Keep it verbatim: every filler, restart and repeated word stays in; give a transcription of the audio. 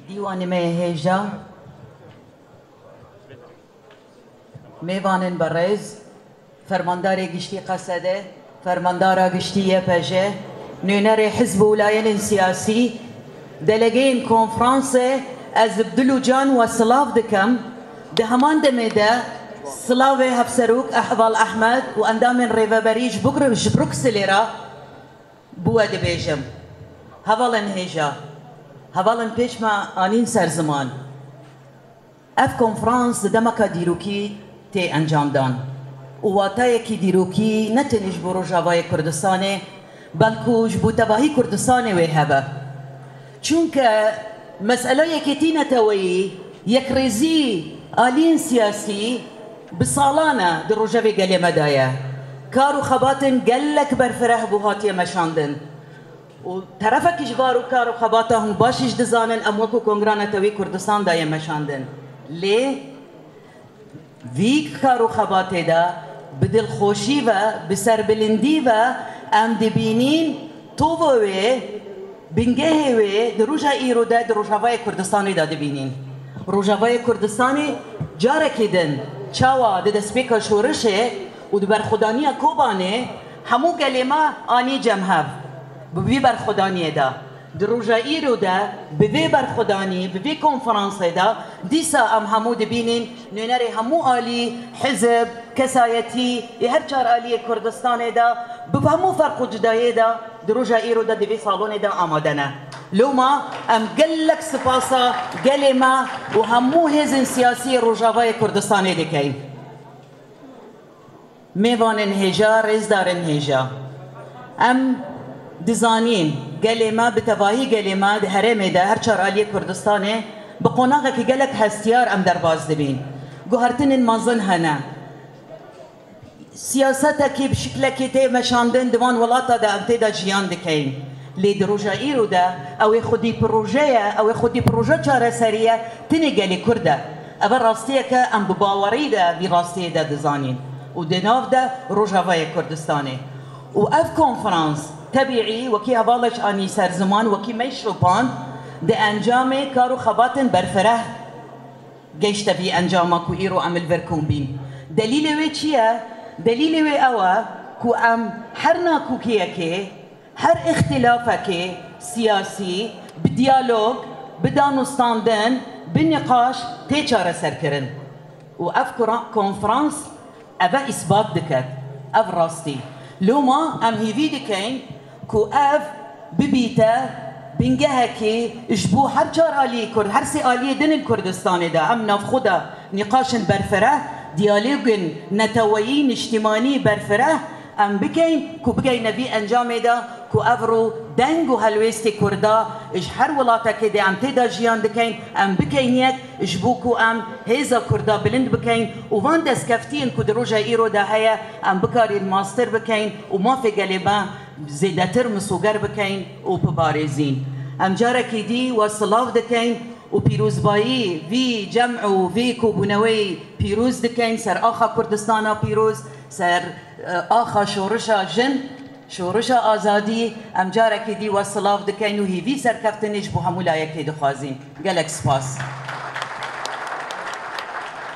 Dîwanê me yê hêja, mêvanên berêz, fermandarê giştî Q S D, fermandara giştî Y P J, nûnerê hizb û layînên siyasî, delegeyên konferansê, ez bi dil û can we silav dikim. Di heman demê de silavê Hevserok Heval Ehmed û endamên rêveberî ji Bugr-, ji Brukselê re bi we dibêjim. Hevalên hêja, hevalên pêş me anîn ser ziman. Ev konferans di demeka dîrokî tê encamdan û watayekî dîrokî ne tenê ji bo Rojavayê Kurdistanê, belku ji bo tevahî Kurdistanê wê hebe. Çunke mesela yekêtî neteweyî, yekrêzî aliyên siyasî bi salan e di rojevê gelê me de ye. Kar û xebatên gelek berfireh bû hatiye meşandin. Û terefekî ji bar û kar û xebata hûn baş jî dizanin, em wekû Kongra Netewî Kurdistan de yê meşandin. Lê vî kar û xebatê de bi dilxweşî ve, bi serbilindî ve em dibînîn tovo wê, bingehê wê di roja îro de di Rojavayê Kurdistanê de dibînîn. Rojavayê Kurdistanê carekî din çawa di destpêka şorişê û di berxwedaniya Kobanê hemû gelê me anî cem hev. Bi vî berxwedaniyê de, di roja îro de, bi vê berxwedanî, bi vê konferansê de, dîsa em hemû dibînîn nûnerê hemû alî, hizb, kesayetî, ê her çar aliyê Kurdistanê de, bi hemû ferq û cudayê de, di roja îro de di vê salonê de amade ne. Loma em gelek sipasa gelê me û hemû hêzên siyasî yê Rojavayê Kurdistanê dikeyn. Mêvanên hêja, rêzdarên hêja. Em dizanîn gelê me, bi tevahî gelê me di herêmê de her çar aliyê Kurdistanê bi qonaxekî gelek hestiyar em derbas dibîn. Guhertinên mezin hene. Siyasetekî bi şiklekî tê meşandin di van welata de em tê de jiyan dikeyn. Lê di roja îro de ew ê xwedî proje ye, ew ê xwedî proje çareserî ye, tenê gelê Kurd e. Ev e rastiyeke em bi bawerî de vî rastiyê de dizanîn û di nav de Rojavayê Kurdistanê. Û ev konferans tebîî wekî hevalek anî ser ziman, wekî me şopand, di encamê kar û xebatên berfireh geşte vî encama ku îro em li vir kom bîn. Delîlê wê çi ye? Delîlê wê ew e ku em her nakokiyekê, her îxtîlafekê siyasî bi diyalog, bi danûstandin, bi nîqaş tê çareserkirin. Û ev kura-, konferans ev e îsbat dike, ev rastî. Loma em hêvî dikeyn ku ev bibîte bingehekî ji bo her çar aliyê Kurd, her sê aliyê din in Kurdistanê de, em navxwe de nîqaşên berfireh, diyalogên neteweyî, niştimanî berfireh em bikeyn ku bigeyne vî encamê de ku ev ro deng û helwêstê Kurda ji her welatekê de em tê de jiyan dikeyn, em bikeyn yek ji bo ku em hêza Kurda bilind bikeyn û van destkeftiyên ku di roja îro de heye, em bikarîn mastir bikeyn û mafê gelê me zêdetir misoger bikeyn û biparêzîn. Em carekî dî we silav dikeyn û pîrozbayî vî cem û vî kobûneweyî pîroz dikeyn ser axa Kurdistana pîroz, ser, e, axa şorişa jin, şorişa azadî. Em carekî dî we silav dikeyn û hêvî serkeftinê ji bo hemû layekê dixwazîn. Gelek spas.